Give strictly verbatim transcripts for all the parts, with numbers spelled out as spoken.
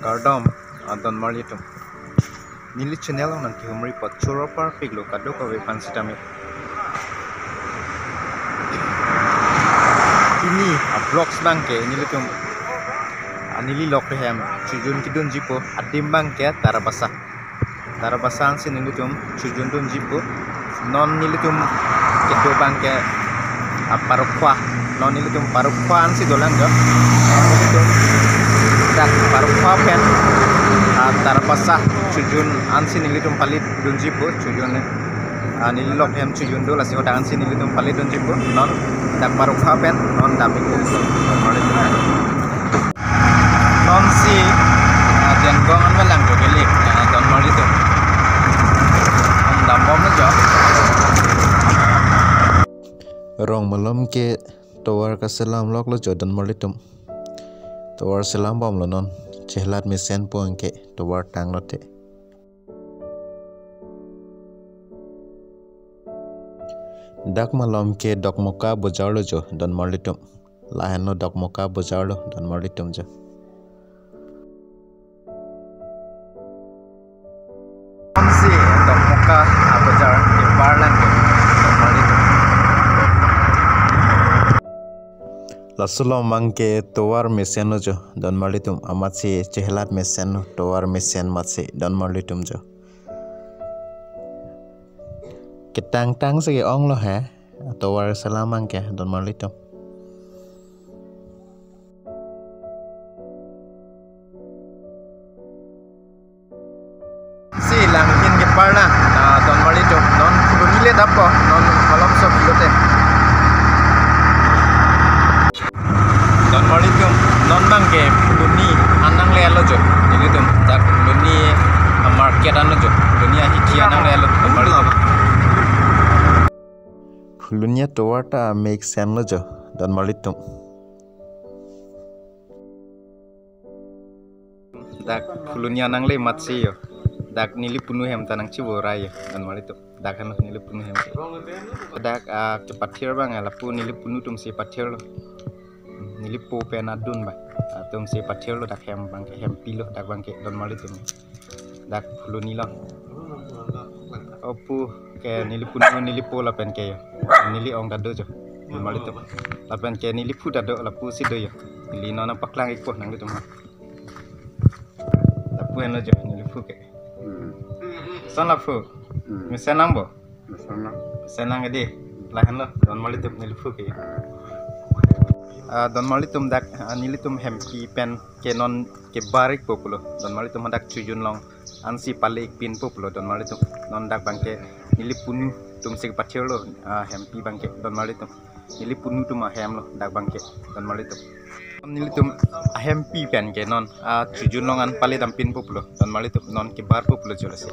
Kardom, ah, donmarlitum. Neli channel along nangkehumri apot choro parpiklo kadokave aphan sitame. Pini a-vlogs abangke nelitum, ah, neli lok rihem chojun kedunjipo adim abangke Tarabasa. Tarabasa ansi nelitum chojun dunjipo. Non nelitum kedo abangke, ah, Parokhowa. Non nelitum Parokhowa ansi dolang jo. Non nelitum dak Parokhowa pen, ah, Tarabasa chojun ansi nelitum pali dunjipo chojun, ah, neli lok rihem chojun do lasi hadak ansi nelitum pali dunjipo. Non dak Parokhowa pen non dam-ikpo. Non si, ah, Dengong an valang jo kali, ah, donmarlitum. An dambomlo jo. Rong malom ke tovar kaselam loklo jo donmarlitum. Tovar selambomlo non. Chehelat mesen pu anke tovar tanglote. Dak malom ke Dokmoka bojar lo jo donmarlitum. Lahenlo Dokmoka bojar lo donmarlitum jo. Ansi Dokmoka abojar keparlang ke donmarlitum. Laso along abangke tovar mesen lo jo donmarlitum, amatsi chehelat mesen lo, tovar mesen amatsi donmarlitum jo. Ketangtang si ke-onglo he, tovar selam abangke donmarlitum. Si langhin keparlang, ah, donmarlitum, non Phuloni le dappo, non malomso pulote. Donmarlitum, non abangke Phuloni an nanglelo jo, nelitum dak Phuloni a-market anlo jo, Phuloni ahikhi an nanglelo, donmarlitum. Phuloni atovar ta mesen lo jo, donmarlitum. Dak Phuloni an nangle amatsi yo. Dak neli punu hem ta nangchivorai yo, donmarlitum. Dak henlo neli punu hem. Dak, ah, kepathir abang, ah, lapu neli punu atumsi pathirlo. Neli po pen adun abang, ah, atumsi pathirlo dak hem abangke, hempilo dak abangke donmarlitum. Dak Phuloni lo. O pu ke neli punu neli po lapen ke yo. Neli ong ta do jo. Donmarlitum. Lapen ke neli phu ta do lapusi do yo. Neli non nangpaklang-ikpo nanglitum. Lapu henlo jo neli phu ke. Hmm. Koson la phu? Hmm. Mesen lang bo? Mesen lang. Mesen lang ke di. Lahenlo donmarlitum neli phu ke. Ah, donmarlitum dak, ah, nelitum hempi pen ke non kebar-ikpo pulo. Donmarlitum dak chojun along ansi pali-ikpinpo pulo donmarlitum. Non dak abangke neli punu atumsi kepathirlo, ah, hempi abangke donmarlitum. Neli punu atum ahemlo dak abangke donmarlitum. Nelitum ahempi pen ke non, ah, chojun along an pali dampinpo pulo donmarlitum, non kebarpo pulo jo lasi.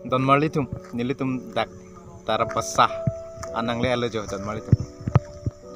Donmarlitum, nelitum dak Tarabasa an nanglelo jo donmarlitum.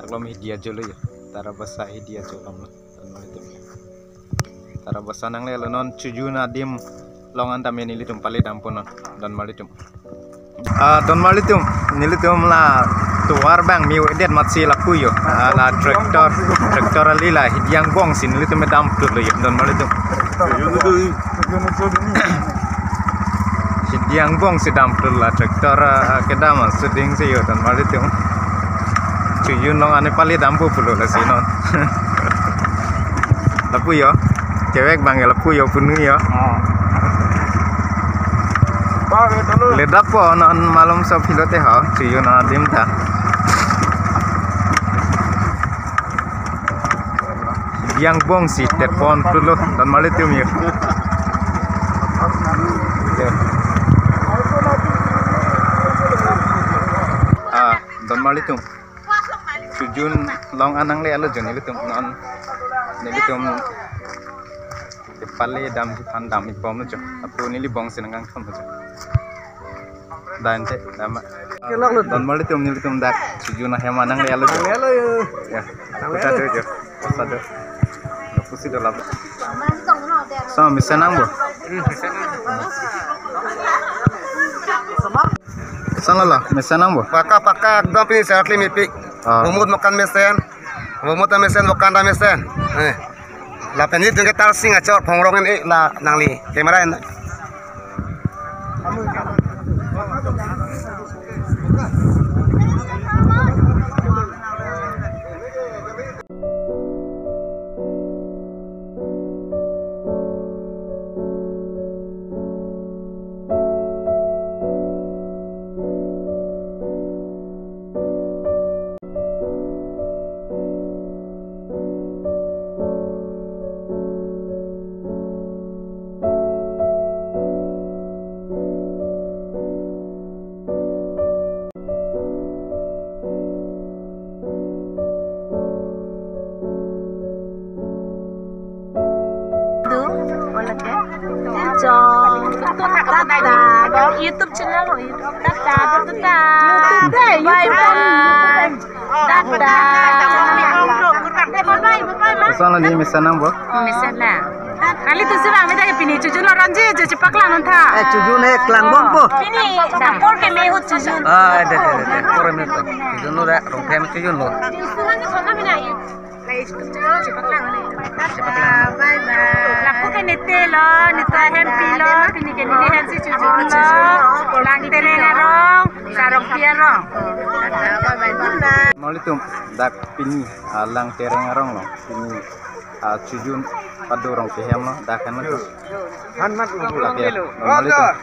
Dak malom hidi ajo lo yo. Tarabasa hidi ajo malomlo donmarlitum. Tarabasa nanglelo, non chojun adim along an tame nelitum pali dampo non donmarlitum. Ah, donmarlitum, nelitum la tovar abang me-odet amatsi lapu yo. Ah, la tractor, tractor ali la hidi angbong si nelitum dam tut lo yo donmarlitum. Hidi angbong si dam tut la tractor, ah, kedam, ah, shooting si yo donmarlitum. Chojun along an pali dampo pulo lasi non. Lapu yo. Kevek abang lapu yo punu yo. Ah. Ba, betul. Le dakpo non malomso pulote ha, chojun adim ta. Hidi angbong si tepon tut lo donmarlitum yo. Yo. Ah, donmarlitum. Chojun along an nanglelo jo nelitum non. Nelitum pali damji aphan dam-ikbomlo jo. Lapu neli bong si nangkangthom jo. Dante dam. Kelok lo. Donmarlitum, nelitum dak chojun ahem an nanglelo jo. Nanglelo yo. Ya. Nanglelo. Kita do jo. Koson do. Lapusi do lapu. Koson, mesen lang bo? Koson lo, mesen lang bo? Paka, paka, ekdom pini sehat lim ipik. Ah. Umut makan mesen. Umut mesen, makan ta mesen. Eh. Lapen nelitum ke Tarsing achor Phongrong en-e, la nangli camera en. Du, wala ke? Chong. Tata. YouTube channel ho, YouTube. Tata, tata, tata. YouTube dei, bye, YouTube. Bye. Tata. Bye, bye, bye, bye. Koson lo ni mesen nangpo? Mesen na. Kali tu sirang ni dah pini chujun lo ronji je chepaklang nangtha. Eh, chujun he klang bom po. Pini dapur ke me ahut chujun. Ah, de, de, de, de. Pura me to. Chujun lo dah, rong phem chujun lo. Chujun lo ni chona mina. Bye bye. Lapu ke nete lo, neta hempi lo, pini ke nini hemsi chujun lo. Langtereng arong, Sarongpi arong. Bye bye. Nelitum dak pini, ah, Langtereng arong lo. Pini, ah, chujun pado rong kehem lo, dak kan lo. Han mat lo. Lake, nelitum.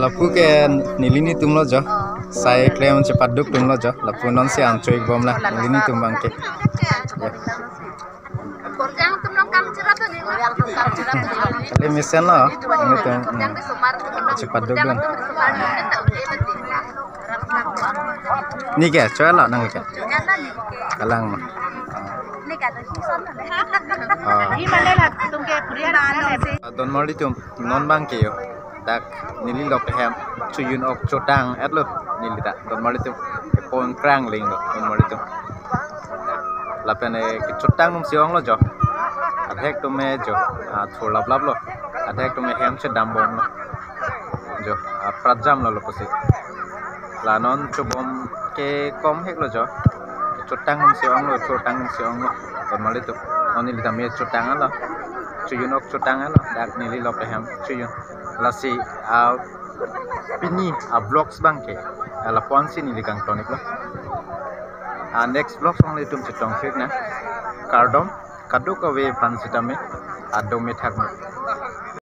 Lapu ke neli nitum lo jo. Sai klem chepaduk tum lo jo. Lapu non si an choi bom na neli nitum bang ke. Kali mesen lo nitum, hmm, chepaduk dun. Ni ke choi lo nang ke. Kalang ma. Oh. Donmarli tum non bang ke yo. Dak neli lok hem chojun ok chotang etlo neli ta donmarli tum. Kepon krang ling lo donmarli tum. Lapen eh, kechotang num si ong lo jo. Adhek tum eh jo. Ah, thur lap lap lo. Adhek tum eh hem chedam bom lo. Jo, ah, prat jam lo lo pusi. La non chobom ke kom hek lo jo. Chotang num si ong lo, chotang num si ong lo. Donmarli tum. Non neli ta me chotang lo. Chojun ok chotang lo. Dak neli lok hem chojun. Lasi, ah, pini, ah, vlogs bang ke. Ah, lapu-an si neli kangton iklo. Ah, next vlogs nanglitum chetong phik na. Kardom, kadokave aphan sitame, ah, dome thakme.